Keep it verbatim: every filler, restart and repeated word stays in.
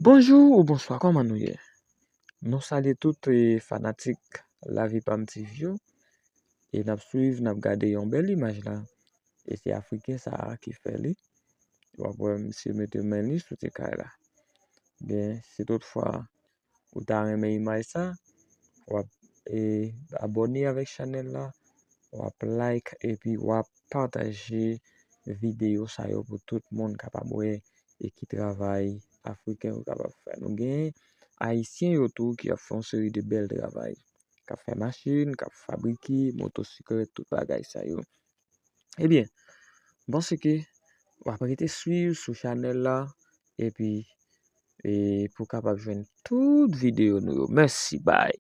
Bonjou ou bonswa, kòman nou ye? Nou salye tout e, fanatik Lavi Pam T V yo. E n ap swiv, n ap gade yon bèl imaj la. E se Afriken sa a ki fè li. W ap wè misye mete men li sou ti kay la. Byen, si toutfwa ou ta renmen imaj sa, w ap e, abòne avèk chanèl la, w ap like epi w ap pataje videyo sa yo pou tout moun kapab wè e ki travay Afriken yo kapab fè. Nou gen Ayisyen yo tou ki ap fè yon seri de bèl travay, k ap fè machin, k ap fabrike motosiklèt, tout bagay sa yo. Ebyen, m panse ke w ap rete swiv sou chanèl la epi e, pou kapab jwenn tout videyo nou yo. Mèsi, bay.